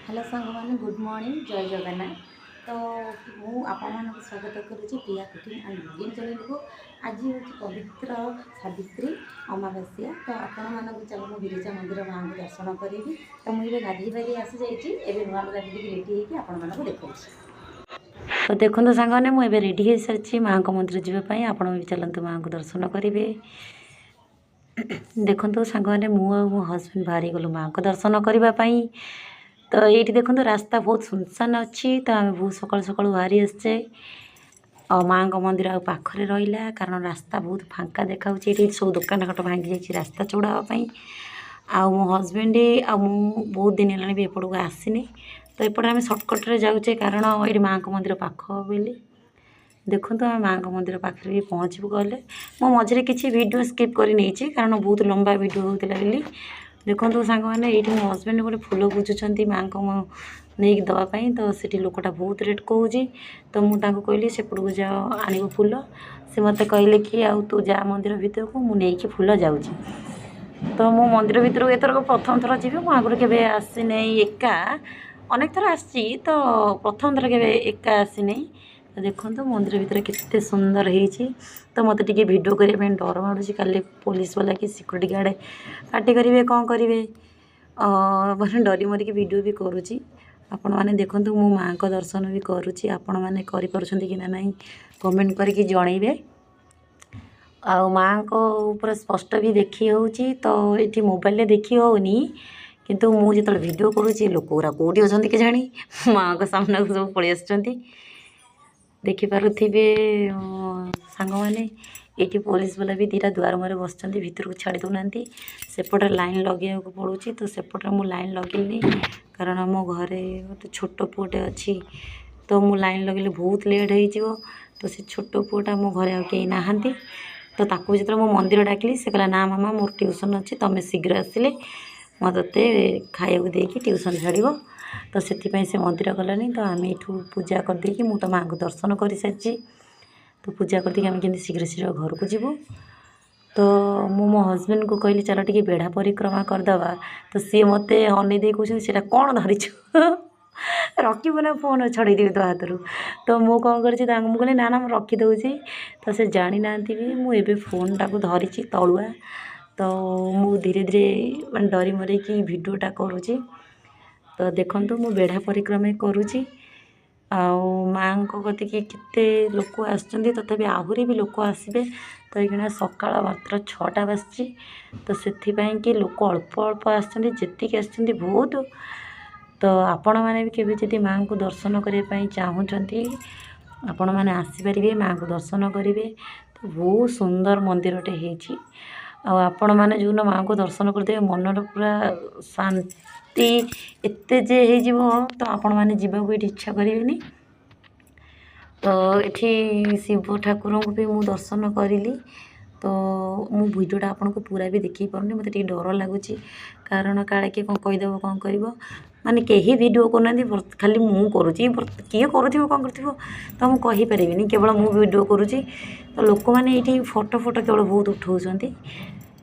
Hello ସାଙ୍ଗମାନେ, good morning, ଜୟ ଜଗନ୍ନାଥ। ତ ମୁଁ ଆପଣମାନଙ୍କୁ ସ୍ୱାଗତ କରୁଛି ପ୍ରିୟା କୁକିଂ ଆଣ୍ଡ ବ୍ଲଗିଂ ଚ୍ୟାନେଲକୁ। ଆଜି ହେଉଛି ପବିତ୍ର ସାବିତ୍ରୀ ଅମାବାସ୍ୟା। ତ ଆପଣମାନଙ୍କୁ ଚାଲ, ମୁଁ ବିରଜା ମନ୍ଦିର ମାଆଙ୍କୁ ଦର୍ଶନ କରିବି। ତ ମୁଁ ଏବେ ଗାଧେଇ ପାଧେଇ ଆସିଯାଇଛି। ଏବେ ନୂଆ ଲୁଗା ପିନ୍ଧିକି ରେଡ଼ି ହେଇକି ଆପଣମାନଙ୍କୁ ଦେଖାଉଛି। ତ ଦେଖନ୍ତୁ ସାଙ୍ଗମାନେ, ମୁଁ ଏବେ ରେଡ଼ି ହେଇସାରିଛି ମାଆଙ୍କ ମନ୍ଦିର ଯିବା ପାଇଁ। ଆପଣ ବି ଚାଲନ୍ତୁ, ମାଆଙ୍କୁ ଦର୍ଶନ କରିବେ। ଦେଖନ୍ତୁ ସାଙ୍ଗମାନେ, ମୁଁ ଆଉ ମୋ ହଜବେଣ୍ଡ ବାହାରି ଗଲୁ ମାଆଙ୍କ ଦର୍ଶନ କରିବା ପାଇଁ। ତ ଏଇଠି ଦେଖନ୍ତୁ, ରାସ୍ତା ବହୁତ ସୁନସାନ ଅଛି। ତ ଆମେ ବହୁତ ସକାଳୁ ସକାଳୁ ବାହାରି ଆସିଛେ ଆଉ ମାଆଙ୍କ ମନ୍ଦିର ଆଉ ପାଖରେ ରହିଲା, କାରଣ ରାସ୍ତା ବହୁତ ଫାଙ୍କା ଦେଖାଉଛି। ଏଠି ସବୁ ଦୋକାନ ଘାଟ ଭାଙ୍ଗି ଯାଇଛି ରାସ୍ତା ଚଉଡ଼ା ହେବା ପାଇଁ। ଆଉ ମୋ ହଜବେଣ୍ଡ ଆଉ ମୁଁ ବହୁତ ଦିନ ହେଲାଣି ବି ଏପଟକୁ ଆସିନି। ତ ଏପଟେ ଆମେ ସର୍ଟକଟ୍ରେ ଯାଉଛେ, କାରଣ ଏଇଠି ମାଆଙ୍କ ମନ୍ଦିର ପାଖ ବୋଲି। ଦେଖନ୍ତୁ, ଆମେ ମାଆଙ୍କ ମନ୍ଦିର ପାଖରେ ବି ପହଞ୍ଚିବୁ ଗଲେ। ମୁଁ ମଝିରେ କିଛି ଭିଡ଼ିଓ ସ୍କିପ୍ କରି ନେଇଛି, କାରଣ ବହୁତ ଲମ୍ବା ଭିଡ଼ିଓ ହେଉଥିଲା ବୋଲି। ଦେଖନ୍ତୁ ସାଙ୍ଗମାନେ, ଏଇଠି ମୋ ହଜବେଣ୍ଡ ଗୋଟେ ଫୁଲ ବୁଝୁଛନ୍ତି ମାଆଙ୍କ ନେଇକି ଦେବା ପାଇଁ। ତ ସେଠି ଲୋକଟା ବହୁତ ରେଟ୍ କହୁଛି। ତ ମୁଁ ତାଙ୍କୁ କହିଲି, ସେପଟକୁ ଯାଅ, ଆଣିବ ଫୁଲ। ସେ ମୋତେ କହିଲେ କି ଆଉ ତୁ ଯା ମନ୍ଦିର ଭିତରକୁ, ମୁଁ ନେଇକି ଫୁଲ ଯାଉଛି। ତ ମୁଁ ମନ୍ଦିର ଭିତରକୁ ଏଥରକ ପ୍ରଥମ ଥର ଯିବି। ମୁଁ ଆଗରୁ କେବେ ଆସିନାହିଁ ଏକା। ଅନେକ ଥର ଆସିଛି, ତ ପ୍ରଥମ ଥର କେବେ ଏକା ଆସିନାହିଁ। ତ ଦେଖନ୍ତୁ, ମନ୍ଦିର ଭିତରେ କେତେ ସୁନ୍ଦର ହେଇଛି। ତ ମୋତେ ଟିକେ ଭିଡ଼ିଓ କରିବା ପାଇଁ ଡର ମାଡ଼ୁଛି, କାଲି ପୋଲିସ ବାଲା କି ସିକ୍ୟୁରିଟି ଗାର୍ଡ଼ ପାଟି କରିବେ, କ'ଣ କରିବେ। ମାନେ ଡରି ମରିକି ଭିଡ଼ିଓ ବି କରୁଛି। ଆପଣମାନେ ଦେଖନ୍ତୁ, ମୁଁ ମାଆଙ୍କ ଦର୍ଶନ ବି କରୁଛି। ଆପଣମାନେ କରିପାରୁଛନ୍ତି କି ନା ନାହିଁ, କମେଣ୍ଟ କରିକି ଜଣେଇବେ। ଆଉ ମାଆଙ୍କ ଉପରେ ସ୍ପଷ୍ଟ ବି ଦେଖି ହେଉଛି, ତ ଏଠି ମୋବାଇଲରେ ଦେଖି ହେଉନି। କିନ୍ତୁ ମୁଁ ଯେତେବେଳେ ଭିଡ଼ିଓ କରୁଛି, ଲୋକ ଗୁଡ଼ା କେଉଁଠି ଅଛନ୍ତି କେଜାଣି, ମାଆଙ୍କ ସାମ୍ନାକୁ ସବୁ ପଳେଇ ଆସୁଛନ୍ତି। ଦେଖିପାରୁଥିବେ ସାଙ୍ଗମାନେ, ଏଇଠି ପୋଲିସ ବାଲା ବି ଦୁଇଟା ଦୁଆର ମୁହଁରେ ବସିଛନ୍ତି, ଭିତରକୁ ଛାଡ଼ି ଦେଉନାହାନ୍ତି। ସେପଟେ ଲାଇନ୍ ଲଗେଇବାକୁ ପଡ଼ୁଛି। ତ ସେପଟରେ ମୁଁ ଲାଇନ୍ ଲଗେଇଲିନି, କାରଣ ମୋ ଘରେ ଗୋଟେ ଛୋଟ ପୁଅଟେ ଅଛି। ତ ମୁଁ ଲାଇନ୍ ଲଗେଇଲେ ବହୁତ ଲେଟ୍ ହେଇଯିବ। ତ ସେ ଛୋଟ ପୁଅଟା, ମୋ ଘରେ ଆଉ କେହି ନାହାନ୍ତି। ତ ତାକୁ ଯେତେବେଳେ ମୁଁ ମନ୍ଦିର ଡାକିଲି, ସେ କହିଲା, ନା ମାମା, ମୋର ଟ୍ୟୁସନ୍ ଅଛି, ତୁମେ ଶୀଘ୍ର ଆସିଲେ ମୁଁ ତୋତେ ଖାଇବାକୁ ଦେଇକି ଟ୍ୟୁସନ୍ ଛାଡ଼ିବ। ତ ସେଥିପାଇଁ ସେ ମନ୍ଦିର ଗଲାନି। ତ ଆମେ ଏଇଠୁ ପୂଜା କରିଦେଇକି, ମୁଁ ତ ମାଆଙ୍କୁ ଦର୍ଶନ କରିସାରିଛି, ତ ପୂଜା କରିଦେଇକି ଆମେ କେମିତି ଶୀଘ୍ର ଶୀଘ୍ର ଘରକୁ ଯିବୁ। ତ ମୁଁ ମୋ ହଜବେଣ୍ଡକୁ କହିଲି, ଚାଲ ଟିକେ ବେଢ଼ା ପରିକ୍ରମା କରିଦେବା। ତ ସିଏ ମୋତେ ଅନେଇ ଦେଇ କହୁଛନ୍ତି, ସେଇଟା କ'ଣ ଧରିଛୁ? ରଖିବୁ ନା ଫୋନ୍ ଛଡ଼େଇ ଦେବି ତୋ ହାତରୁ? ତ ମୁଁ କ'ଣ କରିଛି ତାଙ୍କୁ, ମୁଁ କହିଲି, ନା ନା, ମୁଁ ରଖିଦେଉଛି। ତ ସେ ଜାଣିନାହାନ୍ତି ବି ମୁଁ ଏବେ ଫୋନ୍ଟାକୁ ଧରିଛି ତଳୁଆ। ତ ମୁଁ ଧୀରେ ଧୀରେ ମାନେ ଡରି ମରିକି ଭିଡ଼ିଓଟା କରୁଛି। ତ ଦେଖନ୍ତୁ, ମୁଁ ବେଢ଼ା ପରିକ୍ରମା କରୁଛି ଆଉ ମାଆଙ୍କ କତିକି କେତେ ଲୋକ ଆସୁଛନ୍ତି। ତଥାପି ଆହୁରି ବି ଲୋକ ଆସିବେ। ତ ଏଇଖିଣା ସକାଳ ମାତ୍ର 6ଟା ବାଜିଛି, ତ ସେଥିପାଇଁ କି ଲୋକ ଅଳ୍ପ ଅଳ୍ପ ଆସିଛନ୍ତି। ଯେତିକି ଆସିଛନ୍ତି ବହୁତ। ତ ଆପଣମାନେ ବି କେବେ ଯଦି ମାଆଙ୍କୁ ଦର୍ଶନ କରିବା ପାଇଁ ଚାହୁଁଛନ୍ତି, ଆପଣମାନେ ଆସିପାରିବେ, ମାଆଙ୍କୁ ଦର୍ଶନ କରିବେ। ତ ବହୁତ ସୁନ୍ଦର ମନ୍ଦିରଟେ ହେଇଛି। ଆଉ ଆପଣମାନେ ଯେଉଁଦିନ ମାଆଙ୍କୁ ଦର୍ଶନ କରିଦେବେ, ମନର ପୁରା ଶାନ୍ତି ଏତେ ଯେ ହେଇଯିବ, ତ ଆପଣମାନେ ଯିବାକୁ ଏଇଠି ଇଚ୍ଛା କରିବେନି। ତ ଏଠି ଶିବ ଠାକୁରଙ୍କୁ ବି ମୁଁ ଦର୍ଶନ କରିଲି। ତ ମୁଁ ଭିଡ଼ିଓଟା ଆପଣଙ୍କୁ ପୁରା ବି ଦେଖେଇ ପାରୁନି, ମୋତେ ଟିକେ ଡର ଲାଗୁଛି, କାରଣ କାଳେ କିଏ କ'ଣ କହିଦେବ, କ'ଣ କରିବ। ମାନେ କେହି ଭିଡ଼ିଓ କରୁନାହାନ୍ତି, ଖାଲି ମୁଁ କରୁଛି। କିଏ କରୁଥିବ, କ'ଣ କରୁଥିବ, ତ ମୁଁ କହିପାରିବିନି। କେବଳ ମୁଁ ଭିଡ଼ିଓ କରୁଛି। ତ ଲୋକମାନେ ଏଇଠି ଫଟୋ ଫଟୋ କେବଳ ବହୁତ ଉଠାଉଛନ୍ତି।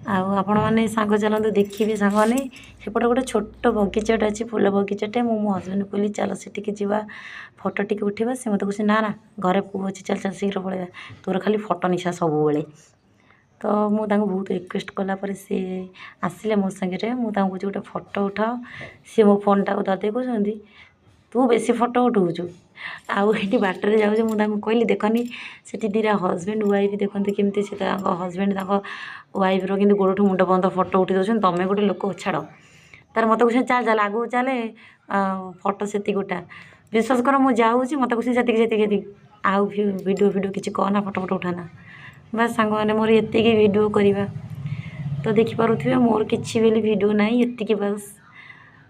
ଆଉ ଆପଣମାନେ ସାଙ୍ଗ ଚାଲନ୍ତୁ ଦେଖିବେ ସାଙ୍ଗମାନେ। ସେପଟେ ଗୋଟେ ଛୋଟ ବଗିଚାଟେ ଅଛି, ଫୁଲ ବଗିଚାଟେ। ମୁଁ ମୋ ହଜବେଣ୍ଡ କହିଲି, ଚାଲ ସେଠିକି ଯିବା, ଫଟୋ ଟିକେ ଉଠେଇବା। ସେ ମୋତେ କହୁଛି, ନା ନା, ଘରେ ପୁଅ ଅଛି, ଚାଲ ଚାଲ, ଶୀଘ୍ର ପଳେଇବା, ତୋର ଖାଲି ଫଟୋ ନିଶା ସବୁବେଳେ। ତ ମୁଁ ତାଙ୍କୁ ବହୁତ ରିକ୍ୱେଷ୍ଟ କଲା ପରେ ସେ ଆସିଲେ ମୋ ସାଙ୍ଗରେ। ମୁଁ ତାଙ୍କୁ କହୁଛି, ଗୋଟେ ଫଟୋ ଉଠାଅ। ସିଏ ମୋ ଫୋନ୍ଟାକୁ ଧରିଦେଇ କହୁଛନ୍ତି, ତୁ ବେଶୀ ଫଟୋ ଉଠାଉଛୁ। ଆଉ ଏଇଠି ବାଟରେ ଯାଉଛି, ମୁଁ ତାଙ୍କୁ କହିଲି, ଦେଖନି, ସେଠି ଦୁଇଟା ହଜବେଣ୍ଡ ୱାଇଫ୍, ଦେଖନ୍ତୁ କେମିତି ସେ ତାଙ୍କ ହଜବେଣ୍ଡ ତାଙ୍କ ୱାଇଫ୍ର କିନ୍ତୁ ଗୋଡ଼ଠୁ ମୁଣ୍ଡ ପର୍ଯ୍ୟନ୍ତ ଫଟୋ ଉଠେଇ ଦେଉଛନ୍ତି। ତମେ ଗୋଟେ ଲୋକ, ଛାଡ଼। ତାର ମୋତେ କହୁଛନ୍ତି, ଚାଲ ଚାଲ, ଆଗକୁ ଚାଲେ, ଆଉ ଫଟୋ ସେତିକି ଉଠା। ବିଶ୍ୱାସ କର, ମୁଁ ଯାଉଛି, ମୋତେ କହୁଛନ୍ତି, ସେତିକି ସେତିକି ସେତିକି, ଆଉ ଭିଡ଼ିଓ ଫିଡ଼ିଓ କିଛି କହନା, ଫଟୋ ଫଟୋ ଉଠାନା। ବାସ୍ ସାଙ୍ଗମାନେ, ମୋର ଏତିକି ଭିଡ଼ିଓ କରିବା। ତ ଦେଖିପାରୁଥିବେ, ମୋର କିଛି ବୋଲି ଭିଡ଼ିଓ ନାହିଁ, ଏତିକି ବାସ୍।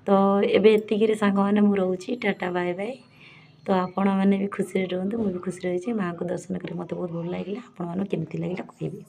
ତ ଏବେ ଏତିକିରେ ସାଙ୍ଗମାନେ ମୁଁ ରହୁଛି। Tata, bye bye. ତ ଆପଣମାନେ ବି ଖୁସିରେ ରୁହନ୍ତୁ, ମୁଁ ବି ଖୁସିରେ ରହିଛି। ମାଆଙ୍କୁ ଦର୍ଶନ କରି ମୋତେ ବହୁତ ଭଲ ଲାଗିଲା। ଆପଣମାନଙ୍କୁ କେମିତି ଲାଗିଲା କହିବେ।